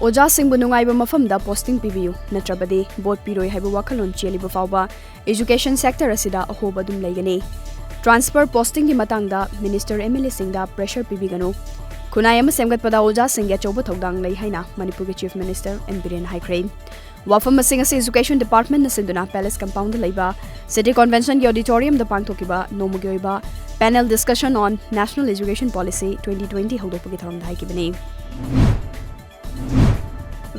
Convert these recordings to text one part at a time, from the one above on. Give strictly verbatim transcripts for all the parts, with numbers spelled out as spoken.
ꯑꯣꯖꯥꯁꯤꯡꯕꯨ ꯅꯨꯡꯉꯥꯏꯕ ꯃꯐꯝꯗ posting ꯄꯤꯕꯤꯌꯨ, ꯅꯠꯇ꯭ꯔꯕꯗꯤ vote ꯄꯤꯔꯣꯏ ꯍꯥꯏꯕ ꯋꯥꯈꯜꯂꯣꯟ ꯆꯦꯜꯂꯤꯕ ꯐꯥꯎꯕ education sector ꯑꯁꯤꯗ ꯑꯍꯣꯕ ꯑꯗꯨꯝ ꯂꯩꯒꯅꯤ꯫ Transfer postingꯒꯤ ꯃꯇꯥꯡꯗ minister, MLAꯁꯤꯡꯗ pressure ꯄꯤꯕꯤꯒꯅꯨ꯫ ꯈꯨꯟꯅꯥꯏ ꯑꯃ ꯁꯦꯝꯒꯠꯄꯗ ꯑꯣꯖꯥꯁꯤꯡꯒꯤ ꯑꯆꯧꯕ ꯊꯧꯗꯥꯡ ꯂꯩ ꯍꯥꯏꯅ ꯃꯅꯤꯄꯨꯔꯒꯤ Chief Minister ꯑꯦꯟ ꯕꯤꯔꯦꯟꯅ ꯍꯥꯏꯈ꯭ꯔꯦ꯫ ꯋꯥꯐꯝ ꯑꯁꯤꯡ ꯑꯁꯤ Education Departmentꯅ ꯁꯤꯟꯗꯨꯅ Palace Compoundꯗ ꯂꯩꯕ City Conventionꯒꯤ auditoriumꯗ ꯄꯥꯡꯊꯣꯛꯈꯤꯕ ꯅꯣꯡꯃꯒꯤ ꯑꯣꯏꯕ Panel Discussion on National Education Policy twenty twenty ꯍꯧꯗꯣꯛꯄꯒꯤ ꯊꯧꯔꯝꯗ ꯍꯥꯏꯈꯤꯕꯅꯤ꯫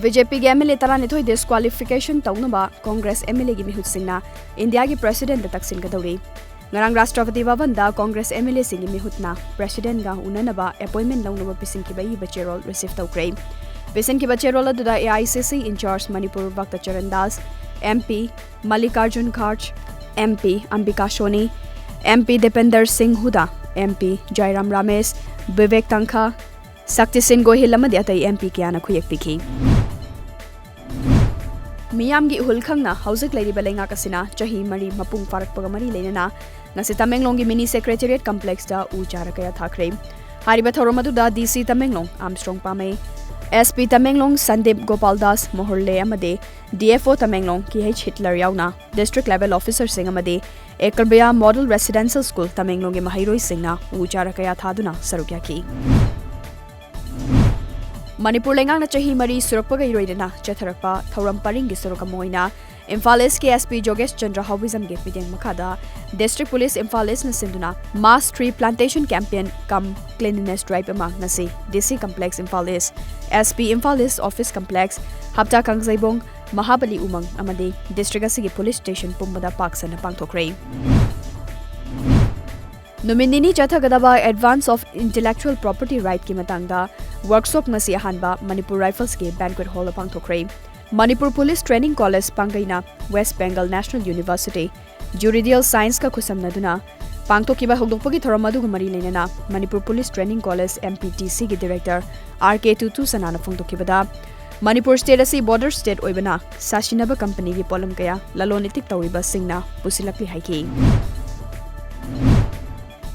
BJPꯒꯤ MLA ꯇꯔꯥꯅꯤꯊꯣꯏ disqualification ꯇꯧꯅꯕ Congress MLAꯒꯤ ꯃꯤꯍꯨꯠꯁꯤꯡꯅ ꯏꯟꯗꯤꯌꯥꯒꯤ Presidentꯇ ꯇꯛꯁꯤꯟꯒꯗꯧꯔꯤ꯫ ꯉꯔꯥꯡ ꯔꯥꯁꯇ꯭ꯔꯄꯇꯤ ꯚꯕꯟꯗ Congress MLAꯁꯤꯡꯒꯤ ꯃꯤꯍꯨꯠꯅ Presidentꯒ ꯎꯅꯅꯕ appointment ꯂꯧꯅꯕ ꯄꯤꯁꯤꯟꯈꯤꯕ ꯏꯕ ꯆꯦꯔꯣꯜ receive ꯇꯧꯈ꯭ꯔꯦ꯫ ꯄꯤꯁꯤꯟꯈꯤꯕ ꯆꯦꯔꯣꯜ ꯑꯗꯨꯗ AICC in charge ꯃꯅꯤꯄꯨꯔ Bhakta Charan Das, MP Mallikarjun Kharge, MP Ambika Soni, MP Deepender Singh Hooda, MP ꯖꯥꯏꯔꯥꯝ Ramesh, Bibek ꯇꯥꯡꯈꯥ, ꯁꯛꯇꯤꯁꯤꯟ ꯒꯣꯍꯤꯜ ꯑꯃꯗꯤ ꯑꯇꯩ MP ꯀꯌꯥꯅ ꯈꯨꯌꯦꯛ ꯄꯤꯈꯤ꯫ ꯃꯤꯌꯥꯝꯒꯤ ꯏꯍꯨꯜ ꯈꯪꯅ ꯍꯧꯖꯤꯛ ꯂꯩꯔꯤꯕ ꯂꯩꯉꯥꯛ ꯑꯁꯤꯅ ꯆꯍꯤ ꯃꯔꯤ ꯃꯄꯨꯡ ꯐꯥꯔꯛꯄꯒ ꯃꯔꯤ ꯂꯩꯅꯅ ꯉꯁꯤ ꯇꯃꯦꯡꯂꯣꯡꯒꯤ Mini Secretariat Complexꯇ ꯎ ꯆꯥꯔ ꯀꯌꯥ ꯊꯥꯈ꯭ꯔꯦ꯫ ꯍꯥꯏꯔꯤꯕ ꯊꯧꯔꯝ ꯑꯗꯨꯗ DC ꯇꯃꯦꯡꯂꯣꯡ ꯑꯥꯝꯁꯇ꯭ꯔꯣꯡ ꯄꯥꯃꯩ, SP ꯇꯃꯦꯡꯂꯣꯡ ꯁꯟꯗꯤꯞ ꯒꯣꯄꯥꯜ ꯗꯥꯁ ꯃꯣꯍꯣꯔꯂꯦ ꯑꯃꯗꯤ DFO ꯇꯃꯦꯡꯂꯣꯡ ꯀꯦ ꯑꯩꯆ ꯍꯤꯠꯂꯔ ꯌꯥꯎꯅ district level officerꯁꯤꯡ ꯑꯃꯗꯤ ꯑꯦꯀꯂꯕ꯭ꯌ Model Residential School ꯇꯃꯦꯡꯂꯣꯡꯒꯤ ꯃꯍꯩꯔꯣꯏꯁꯤꯡꯅ ꯎ ꯆꯥꯔ ꯀꯌꯥ ꯊꯥꯗꯨꯅ ꯁꯔꯨꯛ ꯌꯥꯈꯤ꯫ ꯃꯅꯤꯄꯨꯔ ꯂꯩꯉꯥꯛꯅ ꯆꯍꯤ ꯃꯔꯤ ꯁꯨꯔꯛꯄꯒ ꯏꯔꯣꯏꯗꯅ ꯆꯠꯊꯔꯛꯄ ꯊꯧꯔꯝ ꯄꯔꯤꯡꯒꯤ ꯁꯔꯨꯛ ꯑꯃ ꯑꯣꯏꯅ ꯏꯝꯐꯥꯜ Eastꯀꯤ SP ꯖꯣꯒꯦꯁ ꯆꯟꯗ꯭ꯔ ꯍꯥꯎꯕꯤꯖꯝꯒꯤ ꯃꯤꯠꯌꯦꯡ ꯃꯈꯥꯗ District Police ꯏꯝꯐꯥꯜ Eastꯅ ꯁꯤꯟꯗꯨꯅ Mass Tree Plantation Campaign cum Cleanliness Drive ꯑꯃ ꯉꯁꯤ DC Complex Imphal East, SP Imphal East Office Complex, ꯍꯞꯇꯥ ꯀꯥꯡꯖꯩꯕꯣꯡ, ꯃꯍꯥꯕꯂꯤ ꯎꯃꯪ ꯑꯃꯗꯤ district ꯑꯁꯤꯒꯤ police station ꯄꯨꯝꯕꯗ ꯄꯥꯛ ꯁꯟꯅ ꯄꯥꯡꯊꯣꯛꯈ꯭ꯔꯦ꯫ ꯅꯨꯃꯤꯠ ꯅꯤꯅꯤ ꯆꯠꯊꯒꯗꯕ Advance of Intellectual Property Rightꯀꯤ ꯃꯇꯥꯡꯗ workshop ꯉꯁꯤ ꯑꯍꯥꯟꯕ Manipur Riflesꯀꯤ banquet hallꯗ ꯄꯥꯡꯊꯣꯛꯈ꯭ꯔꯦ꯫ Manipur Police Training College ꯄꯥꯡꯒꯩꯅ West Bengal National University Judicial Scienceꯀ ꯈꯨꯠꯁꯝꯅꯗꯨꯅ ꯄꯥꯡꯊꯣꯛꯈꯤꯕ ꯍꯧꯗꯣꯛꯄꯒꯤ ꯊꯧꯔꯝ ꯑꯗꯨꯒ ꯃꯔꯤ ꯂꯩꯅꯅ Manipur Police Training College, MPTCꯒꯤ director R K ꯇꯨꯇꯨ ꯁꯅꯥꯅ ꯐꯣꯡꯗꯣꯛꯈꯤꯕꯗ, Manipur state ꯑꯁꯤ border state ꯑꯣꯏꯕꯅ ꯁꯥꯁꯤꯟꯅꯕ companyꯒꯤ ꯄꯣꯠꯂꯝ ꯀꯌꯥ ꯂꯂꯣꯟ ꯏꯇꯤꯛ ꯇꯧꯔꯤꯕꯁꯤꯡꯅ ꯄꯨꯁꯤꯜꯂꯛꯂꯤ ꯍꯥꯏꯈꯤ꯫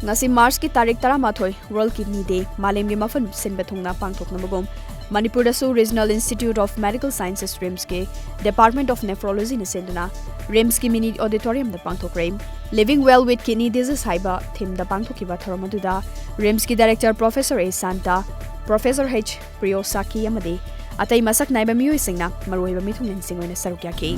ꯉꯁꯤ Marchꯀꯤ ꯇꯥꯔꯤꯛ ꯇꯔꯥꯃꯥꯊꯣꯏ World Kidney Day ꯃꯥꯂꯦꯝꯒꯤ ꯃꯐꯝ ꯁꯤꯟꯕ ꯊꯨꯡꯅ ꯄꯥꯡꯊꯣꯛꯅꯕꯒꯨꯝ, ꯃꯅꯤꯄꯨꯔꯗꯁꯨ Regional Institute of Medical Sciences, RIMSꯀꯤ Department of Nephrologyꯅ ꯁꯤꯟꯗꯨꯅ RIMSꯀꯤ mini auditoriumꯗ ꯄꯥꯡꯊꯣꯛꯈ꯭ꯔꯦ꯫ Living Well with Kidney Disease ꯍꯥꯏꯕ themeꯗ ꯄꯥꯡꯊꯣꯛꯈꯤꯕ ꯊꯧꯔꯝ ꯑꯗꯨꯗ RIMSꯀꯤ Director Professor A Santa, Professor H ꯄ꯭ꯔꯤꯌꯣ ꯁꯥꯀꯤ ꯑꯃꯗꯤ ꯑꯇꯩ ꯃꯁꯛ ꯅꯥꯏꯕ ꯃꯤꯑꯣꯏꯁꯤꯡꯅ ꯃꯔꯨꯑꯣꯏꯕ ꯃꯤꯊꯨꯡꯂꯦꯟꯁꯤꯡ ꯑꯣꯏꯅ ꯁꯔꯨꯛ ꯌꯥꯈꯤ꯫